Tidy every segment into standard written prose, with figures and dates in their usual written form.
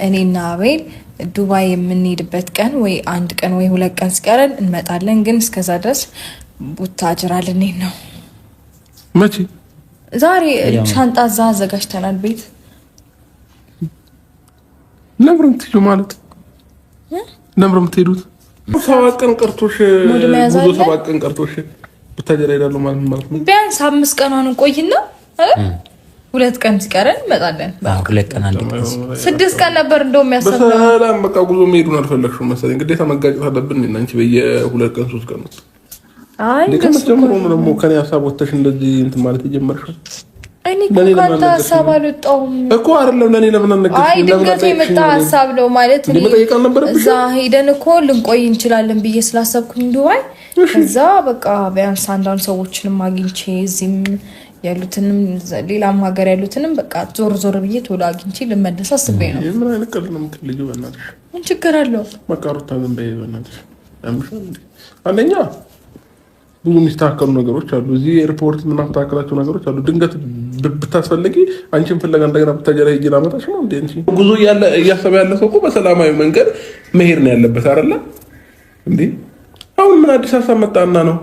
እኔና አቤል ዱባይ የምንሄድበት ቀን ወይ አንድ ቀን ወይ 2 ቀን ሲቀረን እንመጣለን። ግን እስከዛ ድረስ ቡታጅራ ልንሄድ ነው። መቼ? ዛሬ ሻንጣ እዛ አዘጋጅተናል። ቤት ለምን የምትሄጂው? ማለት ለምን የምትሄዱት? 7 ቀን ቀርቶሽ ጉዞ 7 ቀን ቀርቶሽ ቡታጅራ እሄዳለሁ ማለት ነው። ቢያንስ 5 ቀኗን እንቆይና 2 ቀን ሲቀረን እንመጣለን። 2 ቀን 1 ቀን 6 ቀን ነበር እንደውም ያሰብነው። በሰላም በቃ ጉዞ መሄዱን አልፈለግሽም መሰለኝ። ግዴታ መጋጨት አለብን እና አንቺ በየ2 ቀን 3 ቀን ነው። አይ ከመጀመሩ ደግሞ ከኔ ሀሳብ ወጥተሽ እንደዚህ እንትን ማለት የጀመርሽው እኔ እኮ ከአንተ ሀሳብ አልወጣሁም እኮ አይደለም። ለእኔ ለምን አልነገርሽም? አይ ድንገት የመጣ ሀሳብ ነው ማለት እኔ መጠየቅ አልነበረብሽም? እዛ ሄደን እኮ ልንቆይ እንችላለን ብዬ ስላሰብኩኝ ዱባይ፣ ከዛ በቃ ቢያንስ አንዳንድ ሰዎችንም አግኝቼ እዚህም ያሉትንም ሌላም ሀገር ያሉትንም በቃ ዞር ዞር ብዬ ቶሎ አግኝቼ ልመለስ አስቤ ነው። ምን አይነት ቀልድ ነው የምትልጂው? በእናትሽ ምን ችግር አለው? በቃ ሩታ ዝም በይ በእናትሽ። አንደኛ ብዙ የሚስተካከሉ ነገሮች አሉ። እዚህ ኤርፖርት የምናስተካከላቸው ነገሮች አሉ። ድንገት ብታስፈልጊ አንቺን ፍለጋ እንደገና ቡታጀራ ሄጄ ላመጣሽ ነው እንዴ? አንቺ ጉዞ እያሰበ ያለ ሰው እኮ በሰላማዊ መንገድ መሄድ ነው ያለበት አይደለ እንዴ? አሁን ምን አዲስ ሀሳብ መጣና ነው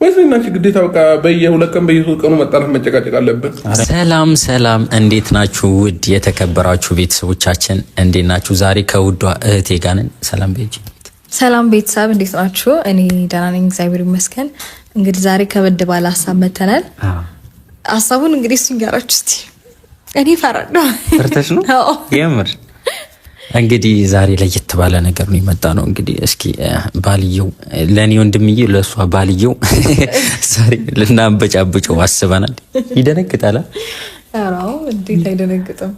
ወይስ እኔና አንቺ ግዴታ በቃ በየ2 ቀን በየ3 ቀኑ መጣላት መጨቃጨቅ አለብን? ሰላም ሰላም፣ እንዴት ናችሁ? ውድ የተከበራችሁ ቤተሰቦቻችን እንዴት ናችሁ? ዛሬ ከውዷ እህቴ ጋር ነን። ሰላም ቤጅ። ሰላም ቤተሰብ እንዴት ናችሁ? እኔ ደህና ነኝ፣ እግዚአብሔር ይመስገን። እንግዲህ ዛሬ ከበድ ባለ ሀሳብ መተናል። ሀሳቡን እንግዲህ እሱን ጋራችሁ እስቲ። እኔ እፈራለሁ። ፈርተሽ ነው? የምር እንግዲህ ዛሬ ለየት ባለ ነገር ነው የመጣ ነው። እንግዲህ እስኪ ባልየው ለእኔ ወንድምዬ ለእሷ ባልየው ዛሬ ልናበጫብጨው አስበናል። ይደነግጣል። እንዴት አይደነግጥም?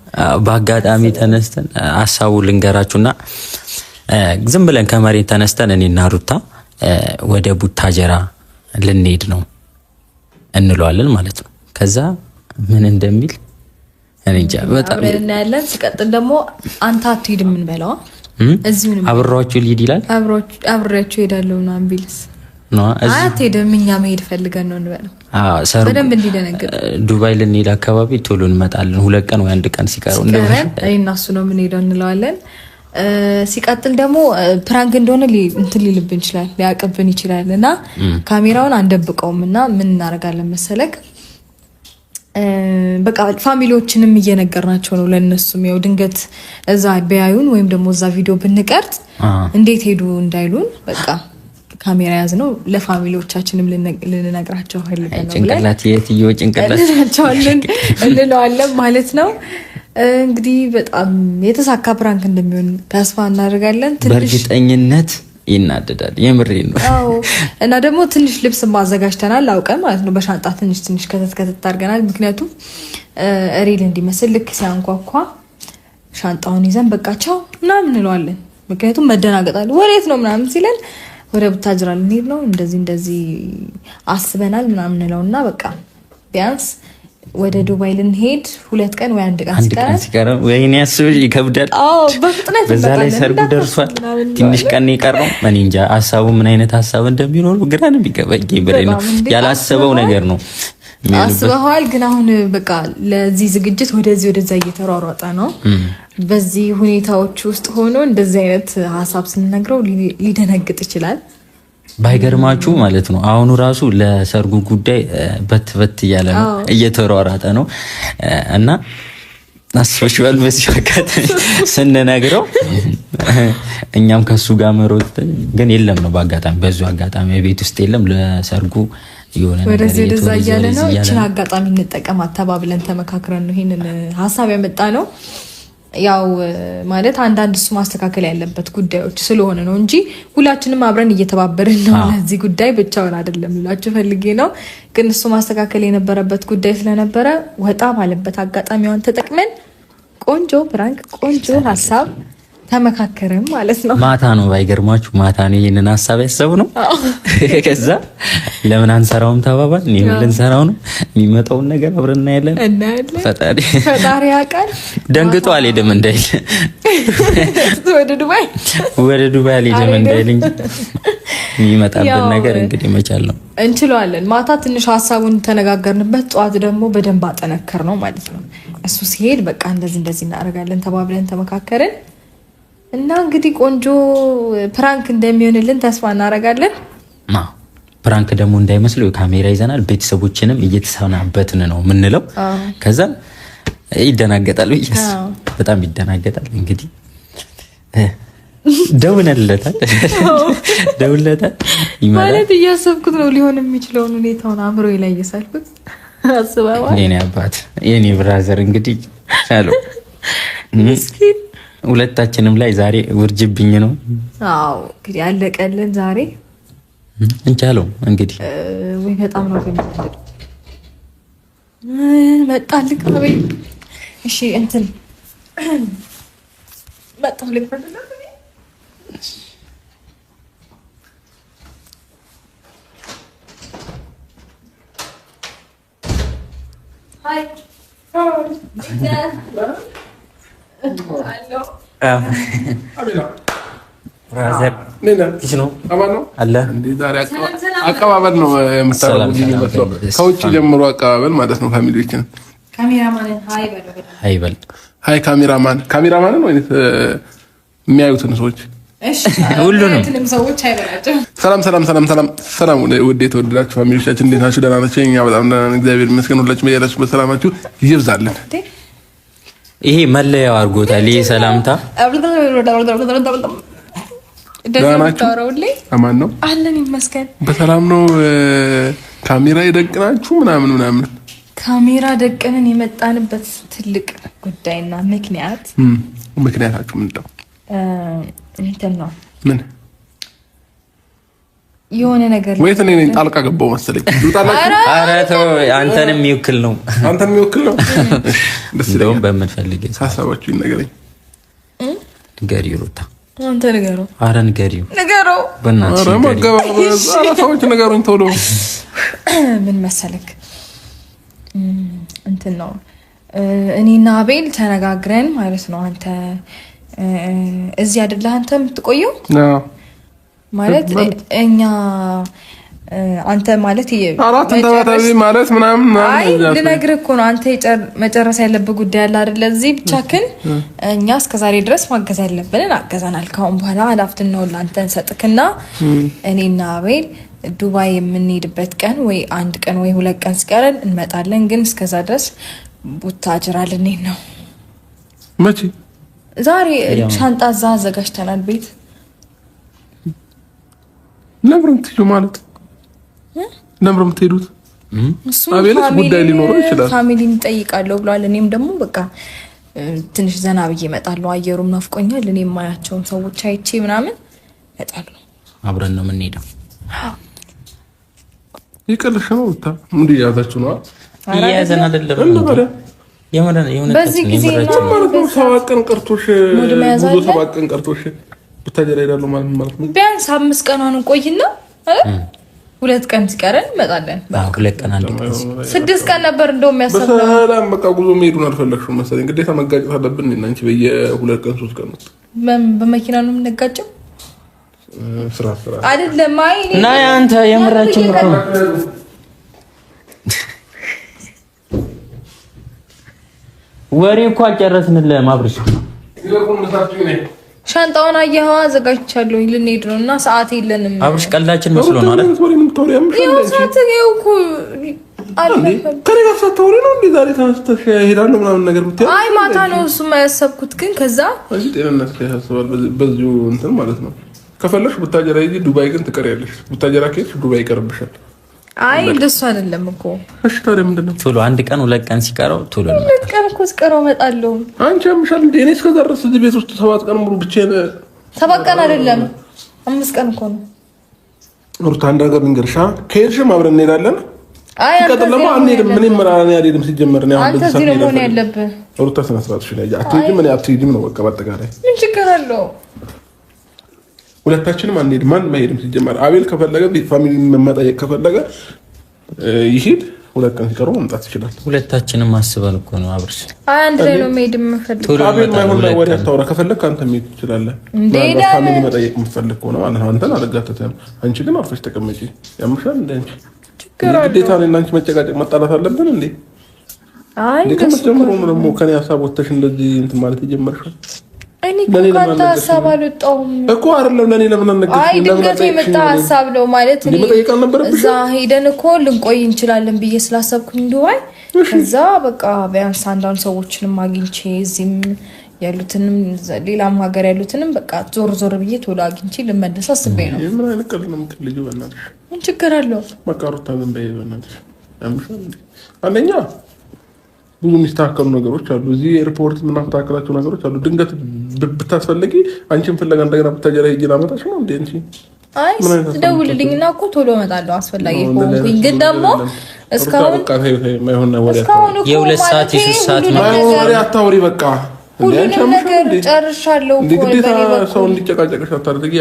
በአጋጣሚ ተነስተን ሀሳቡ ልንገራችሁና ዝም ብለን ከመሬት ተነስተን እኔና ሩታ ወደ ቡታጀራ ልንሄድ ነው እንለዋለን ማለት ነው። ከዛ ምን እንደሚል እኔ እንጃ። በጣም እናያለን። ሲቀጥል ደግሞ አንተ አትሄድ የምንበላው እዚሁ አብሬያችሁ ልሂድ ይላል። አብሬያችሁ እሄዳለሁ ምናምን ቢልስ አትሄድም፣ እኛ መሄድ ፈልገን ነው እንበለው። በደንብ እንዲደነግጥ ዱባይ ልንሄድ አካባቢ ቶሎ እንመጣለን። 2 ቀን ወይ 1 ቀን ሲቀረው እኔ እና እሱ ነው የምንሄደው እንለዋለን። ሲቀጥል ደግሞ prank እንደሆነ እንትን ሊልብን ይችላል፣ ሊያቅብን ይችላል እና ካሜራውን አንደብቀውም እና ምን እናደርጋለን መሰለክ፣ በቃ family ዎችንም እየነገርናቸው ነው። ለእነሱም ያው ድንገት እዛ ቢያዩን ወይም ደግሞ እዛ ቪዲዮ ብንቀርጽ እንዴት ሄዱ እንዳይሉን በቃ ካሜራ ያዝ ነው ለ family ዎቻችንም ልንነግራቸው ጭንቅላት የትዮ ጭንቅላት እንለዋለን ማለት ነው። እንግዲህ በጣም የተሳካ prank እንደሚሆን ተስፋ እናደርጋለን። በእርግጠኝነት ይናደዳል። የምሬ ነው። እና ደግሞ ትንሽ ልብስ ማዘጋጅተናል አውቀን ማለት ነው። በሻንጣ ትንሽ ትንሽ ከተት ከተት አድርገናል። ምክንያቱም real እንዲመስል ልክ ሲያንኳኳ ሻንጣውን ይዘን በቃቸው ምናምን እንለዋለን። ምክንያቱም መደናገጣል። ወዴት ነው ምናምን ሲለን ወደ ቡታጅራ ልንሄድ ነው እንደዚህ እንደዚህ አስበናል ምናምን እንለውና በቃ ቢያንስ ወደ ዱባይ ልንሄድ 2 ቀን ወይ 1 ቀን ሲቀረን፣ ወይኔ ያስብሽ ይከብዳል። በፍጥነት በዛ ላይ ሰርጉ ደርሷል። ትንሽ ቀን የቀረው እኔ እንጃ ሀሳቡ ምን አይነት ሀሳብ እንደሚኖር ግራ ነው የሚገባኝ። ብሬ ነው ያላሰበው ነገር ነው። አስበዋል፣ ግን አሁን በቃ ለዚህ ዝግጅት ወደዚህ ወደዛ እየተሯሯጠ ነው። በዚህ ሁኔታዎች ውስጥ ሆኖ እንደዚህ አይነት ሀሳብ ስንነግረው ሊደነግጥ ይችላል። ባይገርማችሁ ማለት ነው አሁኑ ራሱ ለሰርጉ ጉዳይ በት በት እያለ ነው፣ እየተሯራጠ ነው እና አስበሽዋል። በዚህ አጋጣሚ ስንነግረው እኛም ከሱ ጋር መሮጥ ግን የለም ነው በአጋጣሚ በዚሁ አጋጣሚ ቤት ውስጥ የለም ለሰርጉ የሆነ ወደዚህ ወደዛ እያለ ነው። እችን አጋጣሚ እንጠቀም ተባብለን ተመካክረን ነው ይሄንን ሀሳብ ያመጣ ነው። ያው ማለት አንዳንድ እሱ ማስተካከል ያለበት ጉዳዮች ስለሆነ ነው እንጂ ሁላችንም አብረን እየተባበርን ነው። ለዚህ ጉዳይ ብቻውን አይደለም ልላችሁ ፈልጌ ነው። ግን እሱ ማስተካከል የነበረበት ጉዳይ ስለነበረ ወጣ ባለበት አጋጣሚዋን ተጠቅመን ቆንጆ prank፣ ቆንጆ ሀሳብ ተመካከርን ማለት ነው። ማታ ነው ባይገርማችሁ፣ ማታ ነው ይህንን ሀሳብ ያሰብነው። ከዛ ለምን አንሰራውም ተባባል። ይሄን ልንሰራው ነው። የሚመጣውን ነገር አብረን እናያለን። ፈጣሪ ፈጣሪ ያውቃል። ደንግጦ አልሄድም እንዳይል ወደ ዱባይ ወደ ዱባይ አልሄድም እንዳይል እንጂ የሚመጣብን ነገር እንግዲህ መቻል ነው። እንችለዋለን። ማታ ትንሽ ሀሳቡን ተነጋገርንበት፣ ጠዋት ደግሞ በደንብ አጠነከር ነው ማለት ነው። እሱ ሲሄድ በቃ እንደዚህ እንደዚህ እናደርጋለን ተባብለን ተመካከርን እና እንግዲህ ቆንጆ prank እንደሚሆንልን ተስፋ እናደርጋለን። prank ደግሞ እንዳይመስለው ካሜራ ይዘናል። ቤተሰቦችንም እየተሰናበትን ነው የምንለው። ከዛ ይደናገጣል፣ በጣም ይደናገጣል። እንግዲህ ደውለለታል ደውለታል ማለት እያሰብኩት ነው ሊሆን የሚችለውን ሁኔታውን አእምሮ ላይ እየሳልኩት አስበዋል። የኔ አባት የኔ brother እንግዲህ አለው ሁለታችንም ላይ ዛሬ ውርጅብኝ ነው። አዎ እንግዲህ አለቀልን ዛሬ እንቻለው እንግዲህ ወይ በጣም ነው ግን መጣልክ። እሺ እንትን መጣልክ። አቀባበል ነው የምታደርጉት የሚመስለው፣ ከውጭ ጀምሮ አቀባበል ማለት ነው። family ዎችን hi በል hi cameraman ካሜራማንን ወይ የሚያዩትን ሰዎች ሁሉንም ሰላም ሰላም ሰላም ሰላም ሰላም። ውድ የተወደዳችሁ family ዎቻችን እንዴት ናችሁ? ደህና ናችሁ? እኛ በጣም ደህና ነን፣ እግዚአብሔር ይመስገን። ሁላችሁም በያላችሁበት ሰላማችሁ ይብዛልን። ይሄ መለያው አድርጎታል። ይሄ ሰላምታ ደህና ናችሁ? አማን ነው አለን ይመስገን። በሰላም ነው። ካሜራ የደቅናችሁ ምናምን ምናምን ካሜራ ደቅንን የመጣንበት ትልቅ ጉዳይና ምክንያት ምክንያታችሁ ምንድን ነው? እንትን ነው ምን የሆነ ነገር ወይት እኔ ነኝ ጣልቃ ገባሁ መሰለኝ። ኧረ ተው፣ አንተንም የሚወክል ነው፣ አንተን የሚወክል ነው። ደስ እንደውም በምንፈልግ ሀሳባችሁ ይነገረኝ። ንገሪው ሩታ፣ አንተ ንገረው። ኧረ ንገሪው፣ ንገረው፣ በእናትሽ ንገሪው። ኧረ ሰዎች ንገሩኝ ቶሎ። ምን መሰለክ እንትን ነው እኔና አቤል ተነጋግረን ማለት ነው። አንተ እዚህ አይደለህ አንተ የምትቆየው ማለት እኛ አንተ ማለት አራት ተባታቢ ማለት ምናምን አይ ልነግርህ እኮ ነው። አንተ መጨረስ ያለብህ ጉዳይ አለ አይደለ? እዚህ ብቻክን እኛ እስከዛሬ ድረስ ማገዝ ያለብንን አገዘናል። ካሁን በኋላ ኃላፊነቱን ለአንተ እንሰጥክና እኔና አቤል ዱባይ የምንሄድበት ቀን ወይ አንድ ቀን ወይ ሁለት ቀን ሲቀረን እንመጣለን። ግን እስከዛ ድረስ ቡታጅራ ልንሄድ ነው። መቼ? ዛሬ ሻንጣ እዛ አዘጋጅተናል ቤት ለምን የምትሄጂው ማለት ለምን የምትሄዱት? አቤልስ ጉዳይ ሊኖረው ይችላል። family ን እጠይቃለሁ ብሏል። እኔም ደግሞ በቃ ትንሽ ዘና ብዬ እመጣለሁ። አየሩም ናፍቆኛል። እኔም የማያቸውን ሰዎች አይቼ ምናምን እመጣለሁ። አብረን ነው የምንሄደው። ይቀልሽ ነው ብታ እንዴ ያዛችሁ ነው እየያዘን አይደለም። በዚህ ጊዜ ማለት ነው። 7 ቀን ቀርቶሽ ጉዞ 7 ቀን ቀርቶሽ ቡታጀራ እሄዳለሁ ማለት ነው። ቢያንስ 5 ቀኗን እንቆይና 2 ቀን ሲቀረን እንመጣለን። 2 ቀን 1 ቀን 6 ቀን ነበር እንደውም ያሰብነው። በሰላም በቃ ጉዞ መሄዱን አልፈለግሽም መሰለኝ። ግዴታ መጋጨት አለብን እና አንቺ በየ2 ቀን 3 ቀን ውስጥ በመኪና ነው የምንጋጨው። ስራ ስራ አይደለም። አይ እና አንተ የምራችን ነው። ወሬ እኮ አልጨረስንልህም አብርሽ። ሻንጣውን አየኸው? አዘጋጅቻለሁ። ልንሄድ ነው እና ሰዓት የለንም። አብርሽ ቀልዳችን መስሎ ነው አይደል? ሰዓት ይኸው እኮ ከእኔ ጋር ሳታወሪ ነው እንዴ ዛሬ ተነስተሽ እሄዳለሁ ምናምን ነገር የምትይው? አይ ማታ ነው እሱማ ያሰብኩት፣ ግን ከዛ እዚህ ጤንነት ላይ ያሳስባል። በዚሁ እንትን ማለት ነው። ከፈለሽ ቡታጀራ ሂጂ፣ ዱባይ ግን ትቀሪያለሽ። ቡታጀራ ከሄድሽ ዱባይ ይቀርብሻል። አይ እንደሱ አይደለም እኮ። እሺ ታዲያ ምንድን ነው? ቶሎ 1 ቀን 2 ቀን ሲቀረው ቶሎ ነው። 2 ቀን እኮ ሲቀረው እመጣለሁ። አንቺ ያምሻል እንዴ? እኔ እስከዛ ድረስ እዚህ ቤት ውስጥ 7 ቀን ሙሉ ብቻዬን። 7 ቀን አይደለም 5 ቀን እኮ ነው። ሩታ አንድ ነገር ልንገርሽ፣ ከሄድሽም አብረን እንሄዳለን። አይ አንተ ደግሞ አንሄድም። እኔም እኔ አልሄድም ሲጀመር ነው። አንተ እዚህ ነው መሆን ያለብህ። ሩታ ስነ ስርዓትሽ ላይ አትሄጂም። እኔ አትሄጂም ነው በቃ በአጠቃላይ ምን ችግር አለው? ሁለታችንም አንሄድም። ማንም አይሄድም ሲጀመር። አቤል ከፈለገ family መጠየቅ ከፈለገ ይሄድ። 2 ቀን ሲቀረው መምጣት ይችላል። ሁለታችንም አስበን እኮ ነው አብርሽ። አንድ ላይ ነው መሄድ የምፈልገው። አቤል ማይሆን ላይ ወሬ አታውራ። ከፈለግ አንተ መሄድ ትችላለህ። Family መጠየቅ የምትፈልግ ከሆነ ማለት ነው። አንተን አልጋተትህም። አንቺ ግን አርፈሽ ተቀመጪ። ያምሻል እንደ አንቺ ግዴታ እኔና አንቺ መጨቃጨቅ መጣላት አለብን እንዴ? አይ ከመጀመሩ ደግሞ ከኔ ሀሳብ ወጥተሽ እንደዚህ እንትን ማለት የጀመርሽው እኔ እኮ ከአንተ ሀሳብ አልወጣሁም እኮ አይደለም። ለእኔ ለምን አልነገርሽም? አይ ድንገት የመጣ ሀሳብ ነው ማለት እኔ መጠየቅ አልነበረብሽም? እዛ ሄደን እኮ ልንቆይ እንችላለን ብዬ ስላሰብኩኝ ዱባይ፣ ከዛ በቃ ቢያንስ አንዳንድ ሰዎችንም አግኝቼ እዚህም ያሉትንም ሌላም ሀገር ያሉትንም በቃ ዞር ዞር ብዬ ቶሎ አግኝቼ ልመለስ አስቤ ነው። ምን አይነት ቀልድ ነው የምትቀልጂው? በእናትሽ ምን ችግር አለው? በቃ ሩታ ዝም በይ በእናትሽ። አንደኛ ብዙ የሚስተካከሉ ነገሮች አሉ። እዚህ ኤርፖርት የምናስተካከላቸው ነገሮች አሉ። ድንገት ብታስፈልጊ አንቺን ፍለጋ እንደገና ብታጀራ ሄጄ ላመጣሽ ነው እንዴ? አንቺ አይ ደውልልኝ እና እኮ ቶሎ እመጣለሁ አስፈላጊ ከሆንኩኝ። ግን ደግሞ እስካሁን የ2 ሰዓት የ3 ሰዓት ወሬ አታውሪ። በቃ ሁሉንም ነገር ጨርሻለሁ እኮ ግዴታ ሰው እንዲጨቃጨቅሽ አታድርጊ።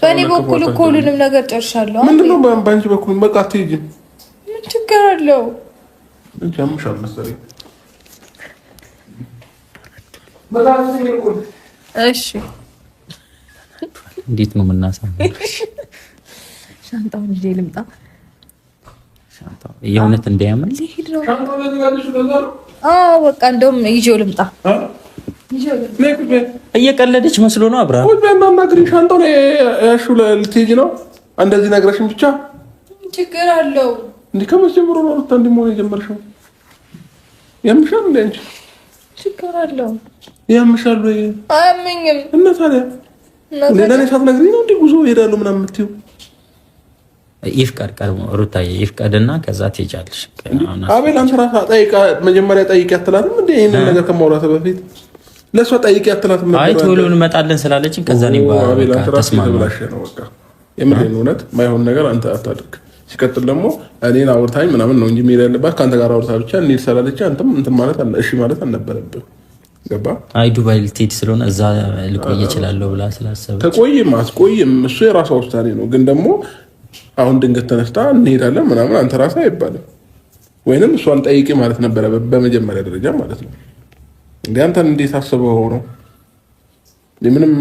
በእኔ በኩል እኮ ሁሉንም ነገር ጨርሻለሁ። ምንድነው በአንቺ በኩል? በቃ አትሄጂም። ምን ችግር አለው? ያምሻል መሰለኝ። እሺ እንዴት ነው የምናሳምነው? ሻንጣውን ይዤ ልምጣ። የእውነት እንዳያምን አዎ፣ በቃ እንደውም ይዤው ልምጣ። እየቀለደች መስሎ ነው አብርሃም። ሻንጣውን ያልሺው ልትሄጂ ነው? እንደዚህ ነግረሽኝ ብቻ ችግር አለው እንዴ? ከመቼ ጀምሮ ነው ሩታ እንዲህ መሆን የጀመርሽው? ያምሻል እንዴ አንቺ? ችግር አለው። ያምሻል ወይ? አያመኝም። እና ታዲያ ለእኔ ሳትነግሪኝ ነው እንዴ ጉዞ እሄዳለሁ ምናምን የምትይው? ይፍቀድ ቀድሞ ሩታዬ ይፍቀድና ከዛ ትሄጃለሽ። አቤል አንተ ራስህ ጠይቃ፣ መጀመሪያ ጠይቂ አትላትም እንዴ? ይሄንን ነገር ከማውራት በፊት ለእሷ ጠይቂ አትላትም? አይ ቶሎ እንመጣለን ስላለችኝ ከዛ እኔ አቤል አንተ ራስህ የተበላሸ ነው። በቃ የምሬን እውነት ማይሆን ነገር አንተ አታድርግ። ሲቀጥል ደግሞ እኔን አውርታኝ ምናምን ነው እንጂ መሄድ ያለባት ከአንተ ጋር አውርታ ብቻ እንሂድ ስላለች አንተም እንትን ማለት እሺ ማለት አልነበረብህም። ገባ? አይ ዱባይ ልትሄድ ስለሆነ እዛ ልቆይ እችላለሁ ብላ ስላሰበች ተቆይም አትቆይም እሱ የራሷ ውሳኔ ነው። ግን ደግሞ አሁን ድንገት ተነስታ እንሄዳለን ምናምን አንተ ራስህ አይባልም። ወይንም እሷን ጠይቂ ማለት ነበረ በመጀመሪያ ደረጃ ማለት ነው። እንደ አንተን እንዴት አስበው ነው? ምንም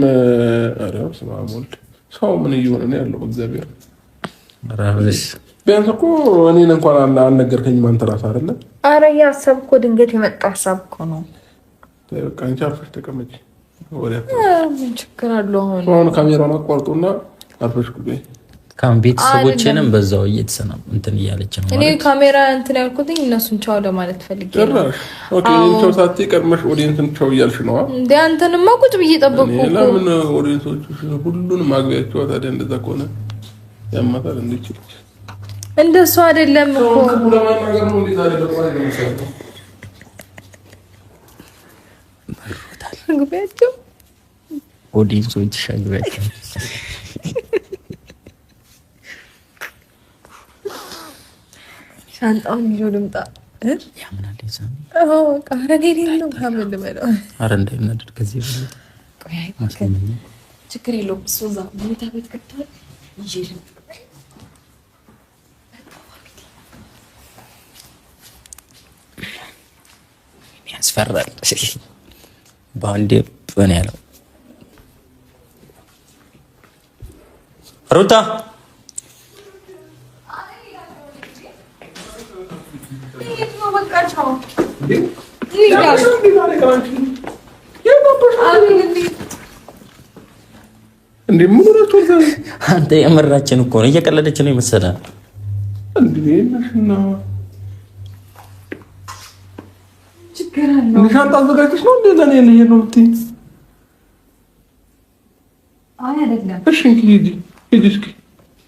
ኧረ በስመ አብ ወልድ ሰው ምን እየሆነ ነው ያለው? እግዚአብሔር ቢያንስ እኮ እኔን እንኳን አልነገርከኝም አንተ ራስህ አይደለ? ኧረ ይሄ ሀሳብ እኮ ድንገት የመጣ ሀሳብ እኮ ነው። በቃ አንቺ አርፈሽ ተቀመጪ። ምን ችግር አለው? አሁን ካሜራውን አቋርጦና አርፈሽ ቁጭ በይ። ቤተሰቦችንም በዛው እየተሰና እንትን እያለች ነው። እኔ ካሜራ እንትን ያልኩትኝ እነሱን ቻው ለማለት ፈልጌ ነው። ጭራሽ okay፣ እኔን ቻው ሳትይ ቀድመሽ ኦዲየንስን ቻው እያልሽ ነው። እንደ አንተንማ ቁጭ ብዬ ጠበቅኩ እኮ። ለምን audience ኦች ሁሉንም አግቢያቸው ታዲያ? እንደዛ ከሆነ ያማታል። እንዴ እንደሱ አይደለም እኮ ለማናገር ነው። እንዴ ታዲያ በጠዋት ነው አግቢያቸው፣ audience ኦች አግቢያቸው። ሻንጣውን ይዞ ልምጣ። ያምናል። ኧረ እንዳይናደድ ከዚህ በለጠ ችግር የለውም። እሱ እዛ መኝታ ቤት ገብቷል። ይዤ ልምጣ። ያስፈራል። በአንዴ ነው ያለው። ሩታ አንተ የምራችን እኮ ነው። እየቀለደች ነው የመሰለህ። ሻንጣ አዘጋጅተሽ ነው እንዴ? ለእኔ ልሄድ ነው የምትይኝ? እሺ እንኪ ሂጂ፣ ሂጂ እስኪ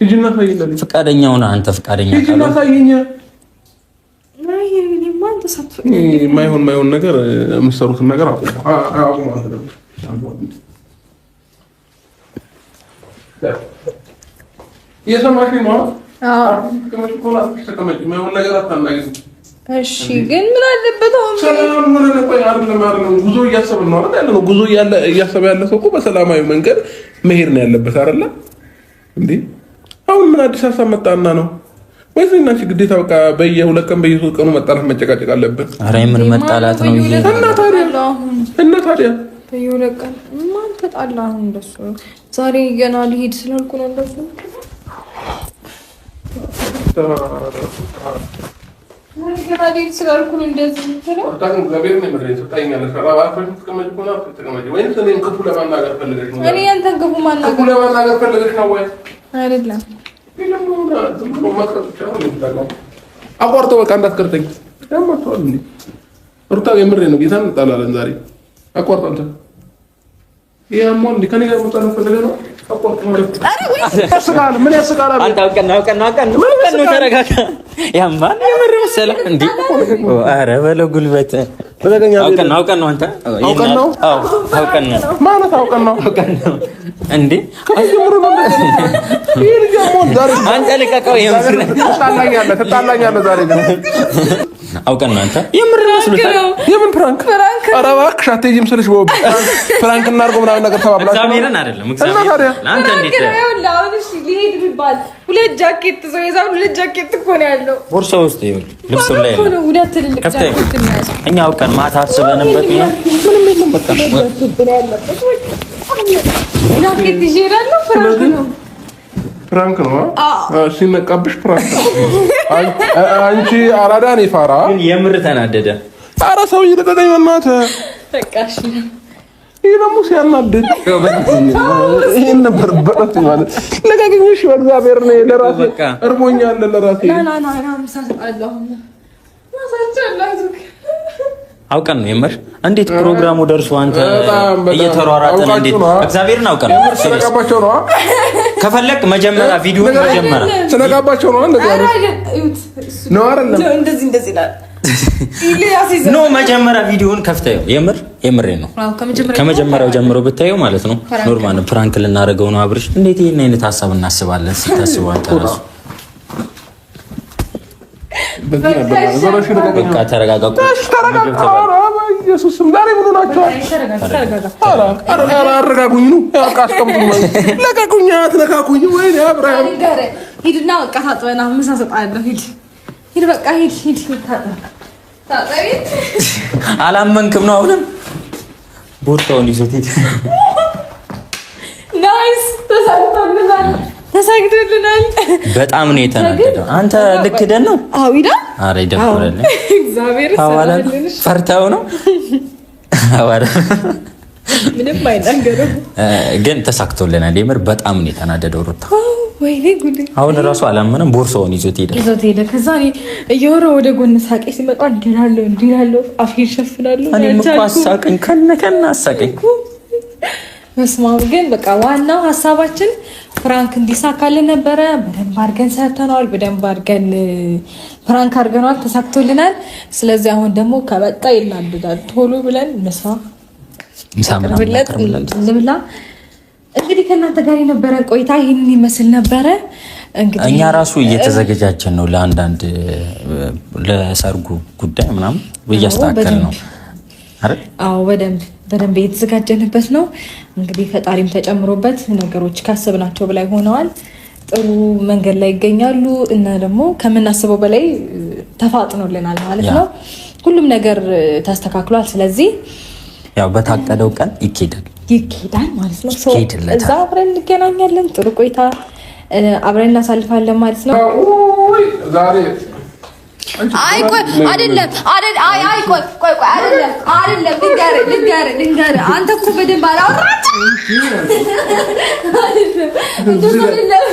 ሂጂና አሳይኝ። ፈቃደኛ ሆነህ አንተ ፈቃደኛ ሂጂና አሳይኝ። ማይሆን ማይሆን ነገር የምትሰሩትን ነገር አቁሙ። እየሰማሽኝ ነው? ተቀመጪ። ማይሆን ነገር አታናግሪኝ። እሺ ግን ምን አለበት አሁን ሰላም ሆነ ቆይ፣ አይደለም አይደለም፣ ጉዞ እያሰብን ነው አይደል? ያለነው ጉዞ እያሰበ ያለ ሰው እኮ በሰላማዊ መንገድ መሄድ ነው ያለበት አይደለ እንዴ? አሁን ምን አዲስ ሀሳብ መጣና ነው? ወይስ እኔና አንቺ ግዴታ በቃ በየሁለት ቀን በየሶስት ቀኑ መጣላት መጨቃጨቅ አለብን? ኧረ የምን መጣላት ነው ይሄ? እና ታዲያ በየሁለት ቀን ማን ተጣላ? አሁን እንደሱ ዛሬ ገና ልሂድ ስላልኩ ነው እንደሱ አቋርጦ በቃ እንዳትቀርጠኝ። ሩታ የምሬ ነው። ጌታን እንጣላለን ዛሬ። አቋርጦ አንተ ከኔ ጋር መጣላት ፈልገህ ነው? ምን ያስቃል? አንተ አውቀን አውቀን አውቀን ነው። ተረጋጋ። ያማን የምር መሰለህ እንዴ? ኧረ በለው ጉልበት። አውቀን አውቀን ነው። አንተ አውቀን ነው። አዎ አውቀን ነው ማለት አውቀን ነው። አውቀን ነው እንዴ? አንተ ልቀቀው። ትጣላኛለህ፣ ትጣላኛለህ ዛሬ አውቀን ነው። አንተ የምር መስሎታል። የምን prank? ኧረ እባክሽ አትሄጂም ስልሽ prank እናድርገው ምናምን ነገር ተባብላችሁ እግዚአብሔርን አይደለም። እግዚአብሔርን አንተ እንዴት ሊሄድ ቢባል ሁለት ጃኬት ሰው የዛን ሁለት ጃኬት እኮ ነው ያለው ቦርሳ ውስጥ ይኸውልህ፣ ልብሱ ላይ ነው። ሁለት ትልልቅ ጃኬት ነው ያለው። እኛ አውቀን ማታ አስበንበት ነው። ምንም የለም በቃ ጃኬት ይዤ እሄዳለሁ። prank ነው prank ነው ሲነቃብሽ፣ prank ነው። አንቺ አራዳ እኔ ፋራ። ግን የምር ተናደደ። ኧረ ሰውዬ ልቀቀኝ በእናትህ። በቃ እሺ። ይሄ ደግሞ ሲያናድድ ይሄን ነበር በረት ማለት ልቀቀኝ። እሺ በእግዚአብሔር ነው ለራሴ እርቦኛል። ለራሴ ና ና ና ምሳ እሰጣለሁ። አውቀን ነው የምር። እንዴት ፕሮግራሙ ደርሶ አንተ እየተሯሯጥን እንዴት እግዚአብሔርን አውቀን ነው። ስለቀባቸው ነው። ከፈለክ መጀመሪያ ቪዲዮ መጀመሪያ ስለቀባቸው ነው። እንደዚህ ነው አይደለም? እንደዚህ እንደዚህ ይላል። No መጀመሪያ ቪዲዮውን ከፍተኸው የምር የምሬ ነው። ከመጀመሪያው ጀምሮ ብታየው ማለት ነው normal ነው። prank ልናደርገው ነው አብርሽ። እንዴት ይሄን አይነት ሀሳብ እናስባለን? ስታስበው አንተ ራሱ በቃ ተረጋጋ። ኢየሱስም ዛሬ ምን ሆናችኋል? አረጋጉኝ ነው አስቀምጡኝ፣ ለቀቁኝ፣ አትነካኩኝ። ወይኔ አብርሃም ሂድና በቃ ታጥበና ምሳ እሰጥሃለሁ። ሂድ ሂድ፣ በቃ ሂድ ሂድ። ታጠቢ። አላመንክም ነው አሁንም ቦርሳውን ይዞት ሂድ። Nice፣ ተሳክቶልናል፣ ተሳክቶልናል። በጣም ነው የተናደደው። አንተ ልክ ደን ነው። አዎ ይዳ አረ ይደብራል። እግዚአብሔር ፈርተው ነው አዋራ ምንም አይናገርም፣ ግን ተሳክቶልናል። የምር በጣም ነው የተናደደው ሩታ። ወይኔ ጉዴ! አሁን እራሱ አላመነም። ቦርሳውን ይዞት ሄደ፣ ይዞት ሄደ። ከዛ እኔ እየወረ ወደ ጎን ሳቄ ሲመጣ እንዲህ እላለሁ፣ እንዲህ እላለሁ፣ አፌን እሸፍናለሁ። እኔም እኮ አሳቀኝ፣ ከነ ከነ አሳቀኝ። በስመ አብ። ግን በቃ ዋናው ሀሳባችን prank እንዲሳካልን ነበረ። በደንብ አድርገን ሰርተነዋል። በደንብ አድርገን prank አድርገነዋል፣ ተሳክቶልናል። ስለዚህ አሁን ደግሞ ከመጣ ይናደዳል። ቶሎ ብለን ምሳ እንብላ። እንግዲህ ከእናንተ ጋር የነበረን ቆይታ ይህንን ይመስል ነበረ። እንግዲህ እኛ ራሱ እየተዘገጃጀን ነው ለአንዳንድ ለሰርጉ ጉዳይ ምናምን እያስተካከል ነው። አዎ በደንብ በደንብ እየተዘጋጀንበት ነው። እንግዲህ ፈጣሪም ተጨምሮበት ነገሮች ካሰብናቸው በላይ ሆነዋል። ጥሩ መንገድ ላይ ይገኛሉ እና ደግሞ ከምናስበው በላይ ተፋጥኖልናል ማለት ነው። ሁሉም ነገር ተስተካክሏል። ስለዚህ ያው በታቀደው ቀን ይኬዳል ይኬዳል ማለት ነው። እዛ አብረን እንገናኛለን። ጥሩ ቆይታ አብረን እናሳልፋለን ማለት ነው። አይ ቆይ አይደለም አይደል? አይ አይ ቆይ ቆይ ቆይ አይደለም አይደለም፣ ልንገርህ ልንገርህ ልንገርህ፣ አንተ እኮ በደንብ አላወራችም። አይደለም እንደሱ አይደለም።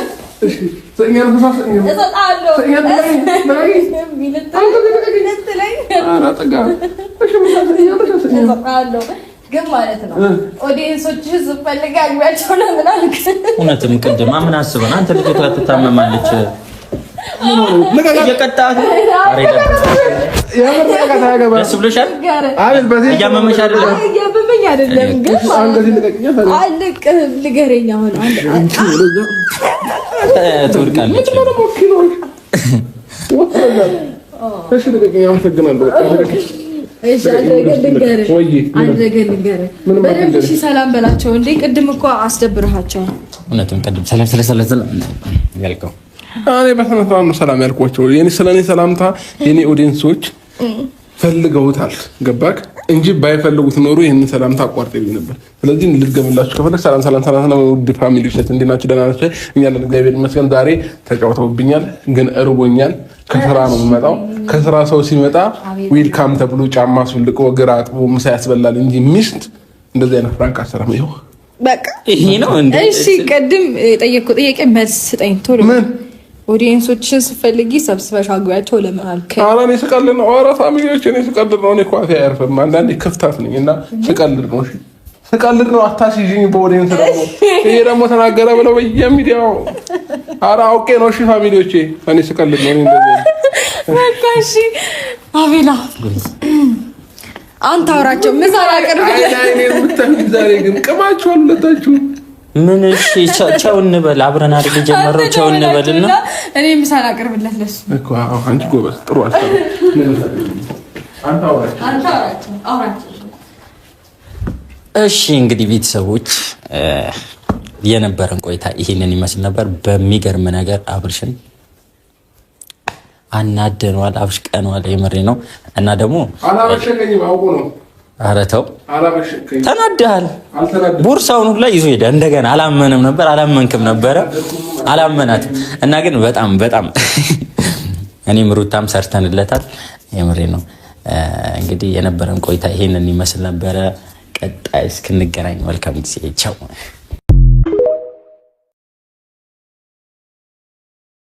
እሺ እሰጥሃለሁ ግን ማለት ነው audience ኦች ስትፈልግ አግቢያቸው ነው ምን አልክ? እውነትም ቅድማ ምን አስበን አንተ ልጅቷ ትታመማለች እየቀጣህ ደስ ብሎሻል? እያመመሽ አይደለም? እያመመኝ አይደለም፣ ግን አልቅህም። ንገረኝ አሁን ትወድቃለች። በደንብ እሺ፣ ሰላም በላቸው እንዴ። ቅድም እኮ አስደብርሃቸው። እውነትም ቅድም ሰላም ሰላም ሰላም ያልከው እኔ በስነ ስርዓት ነው ሰላም ያልኳቸው። የኔ ስለኔ ሰላምታ የኔ audience ኦች ፈልገውታል። ገባክ እንጂ ባይፈልጉት ኖሮ ይህንን ሰላምታ አቋርጠኝ ነበር። ስለዚህ ልድገምላችሁ ከፈለግ ሰላም ሰላም ሰላም ሰላም፣ ውድ family ዎች እንዴት ናችሁ? ደህና ናችሁ? እኛ አለን እግዚአብሔር ይመስገን። ዛሬ ተጫውተውብኛል፣ ግን እርቦኛል። ከስራ ነው የምመጣው። ከስራ ሰው ሲመጣ welcome ተብሎ ጫማ አስወልቆ እግር አጥቦ ምሳ ያስበላል እንጂ ሚስት እንደዚህ አይነት prank አሰራም። ይኸው በቃ ይሄ ነው እንዴ? እሺ፣ ቅድም የጠየቅኩት ጥያቄ መልስ ስጠኝ ቶሎ። ምን audience ኦችን ስፈልጊ ሰብስበሽ አግቢያቸው ለምን አልከኝ? ኧረ እኔ ስቀልድ ነው። ኧረ family ዎች እኔ ስቀልድ ነው። እኔ እኮ አፌ አያርፍም። አንዳንዴ ክፍታት ነኝ እና ስቀልድ ነው። እሺ ስቀልድ ነው። አታስይዥኝ በ audience ደግሞ ይሄ ደግሞ ተናገረ ብለው በየሚዲያው። ኧረ አውቄ ነው። እሺ family ዎቼ እኔ ስቀልድ ነው። እኔ እንደዚህ በቃ እሺ፣ አቤላ አንተ አውራቸው ምሳ ላቅርብልህ። አይኔ የምታዩት ዛሬ ግን ቅማችኋል ሁለታችሁ። ምን እሺ፣ ቻው እንበል አብረን አይደል የጀመረው? ቻው እንበልና እኔ ምሳ ላቅርብለት ለሱ እኮ አዎ፣ አንቺ ጎበዝ፣ ጥሩ አሰብ። አንተ አውራቸው። አንተ አውራቸው አውራቸው። እሺ እንግዲህ ቤተሰቦች የነበረን ቆይታ ይሄንን ይመስል ነበር። በሚገርም ነገር አብርሽን አናደነዋል፣ አብሽቀነዋል። የምሬ ነው። እና ደግሞ አላበሸቀኝም፣ አውቆ ነው። ኧረ ተው አላበሸቀኝም፣ ተናደሃል። አልተናደድኩም። ቦርሳውን ሁላ ይዞ ሄደ። እንደገና አላመንም ነበር፣ አላመንክም ነበረ፣ አላመናትም። እና ግን በጣም በጣም እኔም ሩታም ሰርተንለታል። የምሬ ነው። እንግዲህ የነበረን ቆይታ ይሄንን ይመስል ነበረ። ቀጣይ እስክንገናኝ መልካም ጊዜ። ቻው።